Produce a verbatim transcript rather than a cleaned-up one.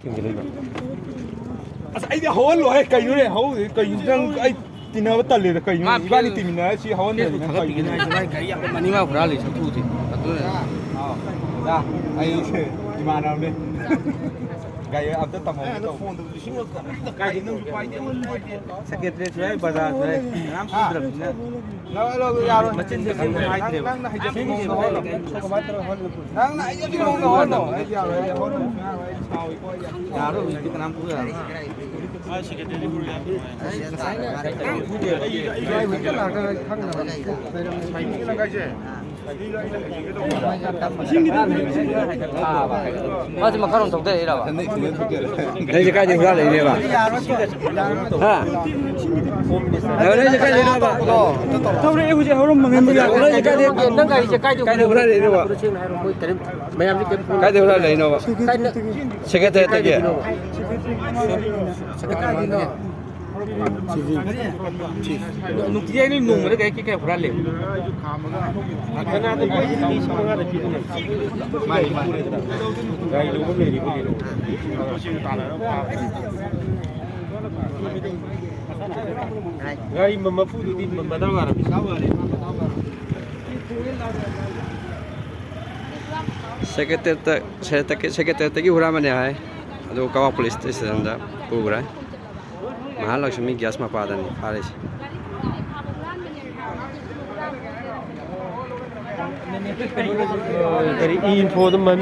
ꯊꯤꯡꯖꯤꯜꯂꯛꯏꯕ꯫ ꯑꯁ, ꯑꯩꯗꯤ ꯍꯧꯍꯜꯂꯣꯍꯦ꯫ ꯀꯩꯅꯣꯅꯦ? ꯍꯧ-, ꯀꯩꯅꯣ? ꯅꯪ ꯑꯩ ꯇꯤꯟꯅꯕ ꯇꯜꯂꯦꯗ꯫ ꯀꯩꯅꯣ? ꯃꯥ ꯏꯕꯥꯅꯤ ꯐꯦꯁ-, ꯇꯤꯟꯅꯔ ꯁꯤ ꯍꯧꯍꯟꯗ꯭ꯔꯗꯤ ꯐꯦꯁꯕꯨꯛ ꯅꯪ ꯊꯥꯒꯠꯄꯤꯒꯦ ꯀꯩꯅꯣ? ꯍꯥꯏꯁꯦ꯫ ꯃꯥꯏ ꯒꯥꯔꯤ ꯌꯥꯝ ꯃꯅꯤꯡ ꯃꯥ ꯍꯨꯔꯥꯜꯂꯤ ꯁꯛꯊꯨꯁꯦ꯫ ꯑꯗꯨꯅ ꯑꯥꯎ꯫ ꯌꯥ, ꯑꯩ ꯏꯃꯥꯟꯅꯕꯅꯦ꯫ ꯒꯥꯔꯤ ꯑꯝꯇ ꯇꯝꯃꯝꯒꯦ ꯇꯧꯕ꯫ ꯀꯥꯏꯗꯩ ꯅꯪꯁꯨ ꯄꯥꯏꯗꯦ, ꯑꯩꯉꯣꯟꯗ ꯄꯥꯏꯗꯦ꯫ ꯁꯦꯀ꯭ꯔꯦꯇꯔꯤꯁꯨ ꯌꯥꯏ, ꯕꯖꯥꯔꯁꯨ ꯌꯥꯏ, ꯀꯅꯥꯝ ꯁꯨꯗ꯭ꯔꯕꯅꯤꯅ꯫ ꯂꯧ, ꯂꯧ, ꯌꯥꯔꯣꯏ꯫ ꯃꯆꯤꯟꯁꯦ ꯁꯦꯡꯅ ꯍꯥꯏꯗ꯭ꯔꯦꯕ꯫ ꯅꯪ, ꯅꯪꯅ ꯍꯩꯖꯕ ꯃꯑꯣꯡꯗ ꯍꯣꯠꯂꯣ꯫ ꯅꯪꯅ ꯍꯩꯖꯕ ꯃꯑꯣꯡꯗ ꯍꯣꯠꯂꯣ꯫ ꯑꯩ ꯌꯥꯔꯣꯏ, ꯑꯩ ꯍꯣꯠꯅꯕ ꯁꯨꯡꯌꯥꯔꯣꯏ꯫ ꯑꯩ ꯁꯥꯎꯏꯀꯣ, ꯑꯩ ꯌꯥꯝ꯫ ꯌꯥꯔꯣꯏ, ꯍꯧꯖꯤꯛꯇꯤ ꯀꯅꯥꯝ ꯐꯨ ꯌꯥꯔꯣꯏ꯫ ꯉꯁꯥꯏꯅ ꯀꯅꯥꯝ ꯐꯨꯗꯦꯕ꯫ ꯑꯩ, ꯑꯩ ꯍꯧꯖꯤꯛꯇ ꯂꯥꯛꯇ ꯉꯥꯏꯔꯤ, ꯈꯪꯗꯕ꯫ ꯅꯪ ꯍꯥꯏꯁꯦ? ꯃꯥꯁꯦ ꯃꯈꯥꯔꯣꯝ ꯊꯧꯗꯔꯛꯏꯔꯕ? ꯅꯪꯁꯦ ꯀꯥꯏꯗꯩ ꯍꯨꯔꯥꯜꯂꯛꯏꯅꯦꯕ? ꯍꯥ? ꯑ, ꯅꯪꯁꯦ ꯀꯥꯏꯗꯩꯅꯣꯕ? ꯊꯧꯔꯛꯑꯦ ꯍꯧꯖꯤꯛ ꯍꯧꯔꯝꯕꯅꯦ꯫ ꯅꯪꯁꯦ ꯀꯥꯏꯗꯩ, ꯅꯪ ꯒꯥꯔꯤꯁꯦ ꯀꯥꯏꯗꯩ ꯀꯥꯏꯗꯩ ꯍꯨꯔꯥꯜꯂꯛꯏꯅꯣꯕ? ꯁꯦꯡꯅ ꯍꯥꯏꯔꯣ, ꯃꯣꯏ ꯀꯔꯤꯝ, ꯃꯌꯥꯝꯁꯦ ꯀꯔꯤꯝ ꯀꯥꯏꯗꯩ ꯍꯨꯔꯥꯜꯂꯛꯏꯅꯣꯕ? ꯀꯥꯏꯗ-, ꯁꯦꯀ꯭ꯔꯦꯇꯔꯤꯗꯒꯤ? ꯀꯥꯏꯗꯩꯅꯣ? ꯅꯨꯡꯇꯤꯖꯥꯏꯒꯤ ꯅꯣꯡꯃꯗ ꯒꯥꯔꯤ ꯀꯌꯥ ꯍꯨꯔꯥꯜꯂꯦ? ꯀꯅꯥꯗ ꯃꯣꯏ ꯂꯤꯁꯤꯡ ꯃꯉꯥꯗ ꯄꯤꯗꯣꯏꯅꯦ? ꯃꯥꯅꯤ, ꯃꯥꯅꯤ꯫ ꯒꯥꯔꯤ ꯂꯧꯕ ꯂꯩꯔꯤꯕ ꯀꯩꯅꯣ? ꯒꯥꯔꯤ ꯃ-, ꯃꯄꯨꯗꯨꯗꯤ ꯃ-, ꯃꯗꯥꯎ ꯌꯥꯔꯝꯃꯤ꯫ ꯁꯦꯀ꯭ꯔꯦꯇꯔꯤꯌꯦꯠꯇ, ꯁꯦꯀ꯭ꯔꯦꯇꯔꯤ-, ꯁꯦꯀ꯭ꯔꯦꯇꯔꯤꯌꯦꯠꯇꯒꯤ ꯍꯨꯔꯥꯟꯕꯅꯦ ꯍꯥꯏ꯫ ꯑꯗꯨ ꯀꯋꯥ ꯄꯨꯂꯤꯁ ꯁ꯭ꯇꯦꯁꯟꯗ ꯄꯨꯈ꯭ꯔꯦ꯫ ꯃꯍꯥꯂꯛꯁꯃꯤ ꯒ꯭ꯌꯥꯁ ꯃꯄꯥꯗꯅꯤ ꯐꯥꯔꯤꯁꯦ꯫ ꯀꯔꯤ ꯏꯟꯐꯣꯗ ꯃꯃꯤꯡ